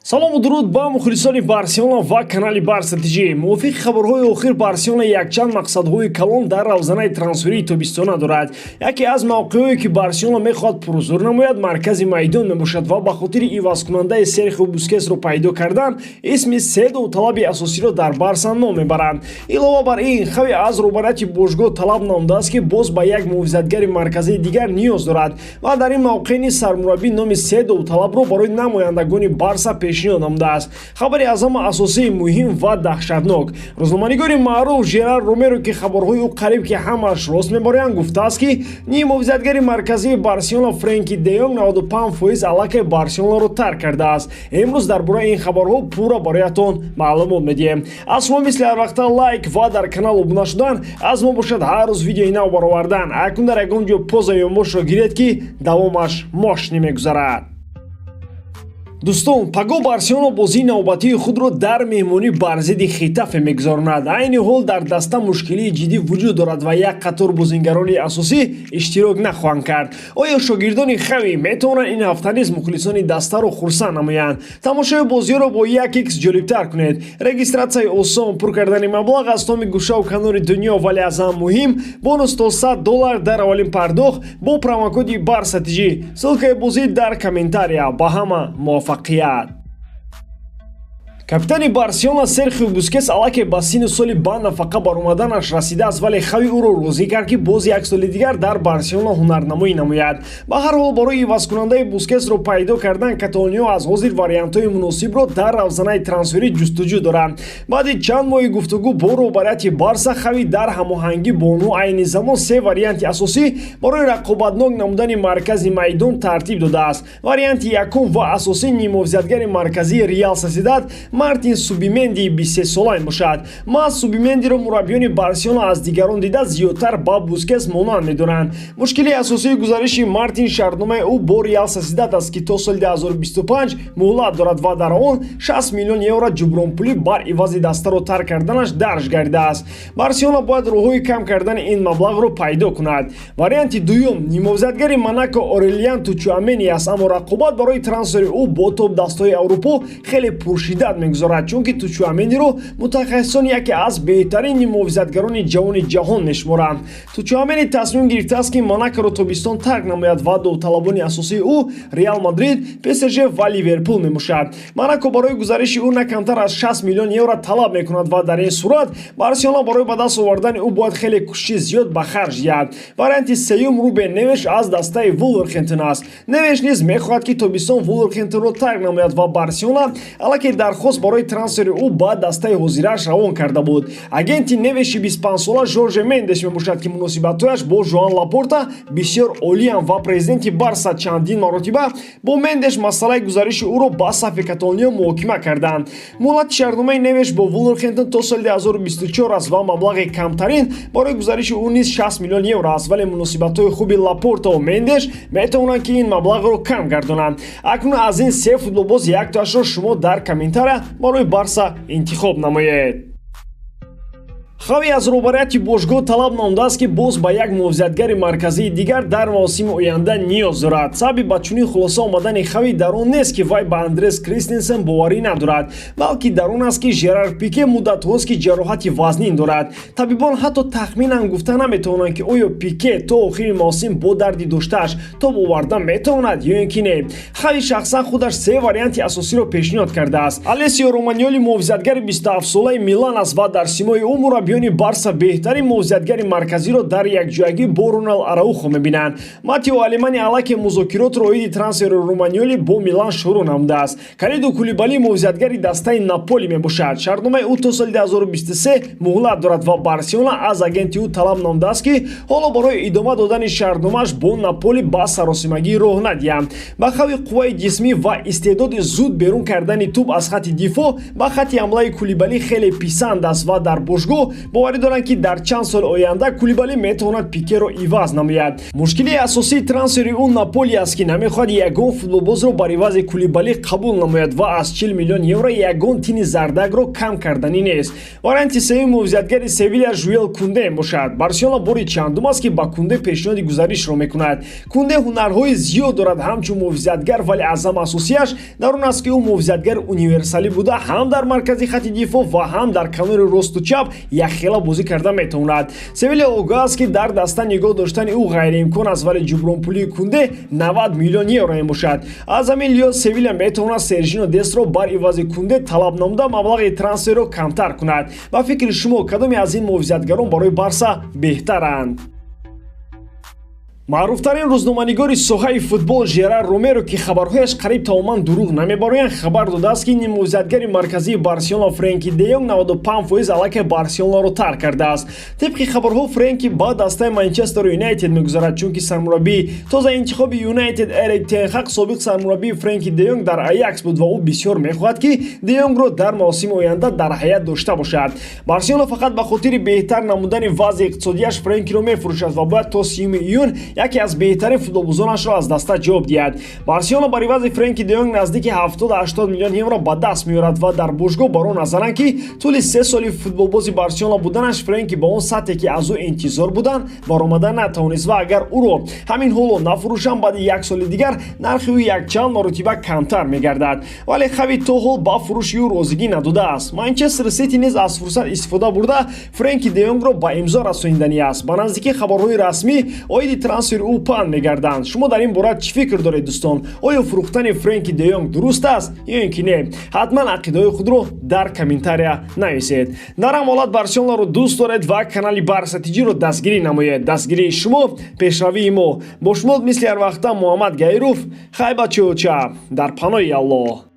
Салому дуруд ба мухлисони Барселона ва канали Барса ТЖ. Мувофиқи хабарҳои охир, Барселона якчанд мақсадҳои калон дар равзанаи трансферии тобистона дорад. Яке аз мавқеъҳое, ки Барселона мехоҳад пурзур намояд, маркази майдон мебошад ва ба хотири ивазкунандаи Серхио Бускесро пайдо кардан исми се довталаби асосиро дар Барса ном мебаранд. Илова бар ин, Хави аз роҳбарияти бошгоҳ талаб намудааст, ки боз ба як муҳофизатгари марказии дигар ниёз дорад ва дар ин мавқеъ низ сармураббӣ номи се довталабро барои намояндагони Барса пешниҳод намудааст. Хабари аз ҳама асосии муҳим ва даҳшатнок: рӯзноманигори маъруф Жерар Ромеро, ки хабарҳои ӯ қариб ки ҳамааш рост мебароянд, гуфтааст, ки ниммуҳофизатгари марказии Барселона Френки де Йонг 95% аллакай Барселонаро тарк кардааст. Имрӯз дар бораи ин хабарҳо пурра бароятон маълумот медиҳем. Аз шумо мисли ҳарвақта лайк ва дар канал обуна шудан, аз мо бошад ҳар рӯз видеои нав баровардан. Акнун дар ягон ҷо поза ёмбошро гиред, ки давомаш мошинӣ мегузарад. Дӯстон, паго Барселона бозии навбатии худро дар меҳмонӣ бар зидди Хетафе мегузаронад. Айни ҳол дар даста мушкилии ҷиддӣ вуҷуд дорад ва як қатор бозингарони асосӣ иштирок нахоҳанд кард. Оё шогирдони Хави метавонанд ин ҳафта низ мухлисони дастаро хурсанд намоянд? Тамошои бозиҳоро бо 1x ҷолибтар кунед. Регистратсияи осон, пур кардани маблағ аз томи гӯшаву канори дунё, вале аз ҳам муҳим, бонус то 100 доллар дар аввалин пардохт бо промокоди Барса ТЖ. Ссылкаи бозӣ дар комментария. Ба ҳама муваффақият! Капитани Барселона Серхио Бускес аллакай ба синну соли ба нафақа баромаданаш расидааст, вале Хави ӯро розӣ кард, ки боз як соли дигар дар Барселона ҳунарнамоӣ намояд. Ба ҳар ҳол, барои ивазкунандаи Бускесро пайдо кардан каталониё аз ҳозир вариантҳои муносибро дар равзанаи трансферӣ ҷустуҷӯ доранд. Баъди чанд моҳи гуфтугӯ бо роҳбарияти Барса, Хави дар ҳамоҳангӣ бо онҳо айни замон се варианти асосӣ барои рақобатнок намудани маркази майдон тартиб додааст. Варианти якум ва асосӣ ниммуҳофизатгари марказии Реал Сосьедад Мартин Субименди 23-сола мебошад. Маҳз Субимендиро мураббиёни Барселона аз дигарон дида зиёдтар ба Бускес монанд медонанд. Мушкилии асосии гузариши Мартин шартномаи ӯ бо Реал Сосьедад аст, ки то соли 2025 муҳлат дорад ва дар он 60 миллион евро ҷубронпулӣ бар ивази дастаро тарк карданаш дарҷ гардидааст. Барселона бояд роҳҳои кам кардани ин маблағро пайдо кунад. Варианти дуюм ниммуҳофизатгари Монако Орелиан Тучуамени аст, аммо рақобат барои трансфери ӯ бо топ-дастҳои Аврупо хеле пуршиддат мегузорад, чунки Тучуамениро мутахассисон яке аз беҳтарин ниммуҳофизатгарони ҷавони ҷаҳон мешуморанд. Тучуамени тасмим гирифтааст, ки Монакоро тобистон тарк намояд ва довталабони асосии ӯ Реал Мадрид, ПСЖ ва Ливерпул мебошад. Монако барои гузариши ӯ на камтар аз 60 миллион евро талаб мекунад ва дар ин сурат Барселона барои ба даст овардани ӯ бояд хеле кӯшиши зиёд ба харҷ диҳад. Варианти сеюм Рубен Невеш аз дастаи Вулверхемптон аст. Невеш низ мехоҳад, ки тобистон Вулверхемптонро тарк намояд ва Барселона аллакай дархост барои трансфери ӯ ба дастаи ҳозирааш равон карда буд. Агенти Невеши 25-сола Жорже Мендеш мебошад, ки муносибатҳояш бо Жоан Лапорта бисёр олиянд ва президенти Барса чандин маротиба бо Мендеш масъалаи гузариши ӯро ба сафи каталониё муҳокима карданд. Муҳлати шартномаи Невеш бо Вулверхемптон то соли 2024 аст ва маблағи камтарин барои гузариши ӯ низ 60 миллион евро аст, вале муносибатҳои хуби Лапортаву Мендеш метавонанд, ки ин маблағро кам гардонанд. Акнун аз ин се футболбоз яктоашро шумо дар комментария барои Барса интихоб намоед. Хави аз роҳбарияти бошгоҳ талаб намудааст, ки боз ба як муҳофизатгари марказии дигар дар мавсими оянда ниёз дорад. Сабаби ба чунин хулоса омадани Хави дар он нест, ки вай ба Андрес Кристенсен боварӣ надорад, балки дар он аст, ки Жерар Пике муддатҳост, ки ҷароҳати вазнин дорад. Табибон ҳатто тахминан гуфта наметавонанд, ки оё Пике то охири мавсим бо дарди доштааш тоб оварда метавонад ё ин ки не. Хави шахсан худаш се варианти асосиро пешниҳод кардааст. Алесио Романьоли муҳофизатгари 27-солаи Милан аст ва дар симои ӯ мураббиёни Барса беҳтарин муҳофизатгари марказиро дар якҷоягӣ бо Роналд Араухо мебинанд. Матео Алемани аллакай музокиротро оиди трансфери Романьоли бо Милан шурӯъ намудааст. Калиду Кулибали муҳофизатгари дастаи Наполи мебошад. Шартномаи ӯ то соли 2023 муҳлат дорад ва Барселона аз агенти ӯ талаб намудааст, ки ҳоло барои идома додани шартномааш бо Наполи ба саросимагӣ роҳ надиҳанд. Ба Хави қувваи ҷисмӣ ва истеъдоди зуд берун кардани тӯб аз хатти дифоъ ба хатти ҳамлаи Кулибалӣ хеле писанд аст ва дар бошгоҳ Боварӣ доранд, ки дар чанд соли оянда Кулибали метавонад Пикеро иваз намояд. Мушкилии асосии трансфери ӯ Наполи аст, ки намехоҳад ягон футболбозро бар ивази Кулибали қабул намояд ва аз 40 миллион евро ягон тини зардакро кам карданӣ нест. Варианти сеюм муҳофизатгари Севиля Жюл Кунде мебошад. Барселона бори чандум аст, ки ба Кунде пешниҳоди гузаришро мекунад. Кунде ҳунарҳои зиёд дорад ҳамчун муҳофизатгар, вале аз ҳама асосияш дар он аст, ки ӯ муҳофизатгари универсалӣ буда, ҳам дар маркази хати дифоъ ва ҳам дар канори росту чап якхела бозӣ карда метавонад. Севиля огоҳ аст, ки дар даста нигоҳ доштани ӯ ғайриимкон аст, вале ҷубронпулии Кунде 90 миллион евро мебошад. Аз ҳамин лиҳоз Севиля метавонад Сержино Дестро бар ивази Кунде талаб намуда, маблағи трансферро камтар кунад. Ба фикри шумо, кадоме аз ин муҳофизатгарон барои Барса беҳтаранд? Маъруфтарин рӯзноманигори соҳаи футбол Жерар Ромеро, ки хабарҳояш қариб тамоман дурӯғ намебароянд, хабар додааст, ки ниммуҳофизатгари марказии Барселона Френки де Йонг 95% аллакай Барселонаро тарк кардааст. Тибқи хабарҳо, Френки ба дастаи Манчестер Юнайтед мегузарад, чунки сармураббии тоза интихоби Юнайтед Эрик тен Хаг собиқ сармураббии Френки де Йонг дар Аякс буд ва ӯ бисёр мехоҳад, ки де Йонгро дар мавсими оянда дар ҳайат дошта бошад. Барселона фақат ба хотири беҳтар намудани вазъи иқтисодияш Френкиро мефурӯшад ва бояд то 30 июн яке аз беҳтарин футболбозонашро аз даста ҷавоб диҳад. Барселона бар ивази Френки де Йонг наздики 70-80 миллион евро ба даст меорад ва дар бошгоҳ бар он назаранд, ки тӯли 3 соли футболбози Барселона буданаш Френки ба он сатҳе, ки аз ӯ интизор буданд, баромада натавонист ва агар ӯро ҳамин ҳоло нафурӯшанд, баъди як соли дигар нархи ӯ якчанд маротиба камтар мегардад. Вале Хави то ҳол ба фурӯши ӯ розигӣ надодааст. Манчестер Сити низ аз фурсат истифода бурда, Френки де Йонгро ба имзо расониданӣ аст. Ба наздикӣ хабарҳои расмӣ оиди трансфери ӯ паҳн мегарданд. Шумо дар ин бора чӣ фикр доред, дӯстон? Оё фурӯхтани Френки де Йонг дуруст аст ё ин ки не? Ҳатман ақидаҳои худро дар комментария нависед. Дар ҳам ҳолат Барселонаро дӯст доред ва канали Барса Тиҷиро дастгирӣ намоед. Дастгирии шумо пешравии мо. Бо шумо мисли ҳарвақта Муҳаммад Гаиров. Хай, бачаоча, дар паноҳи Аллоҳ.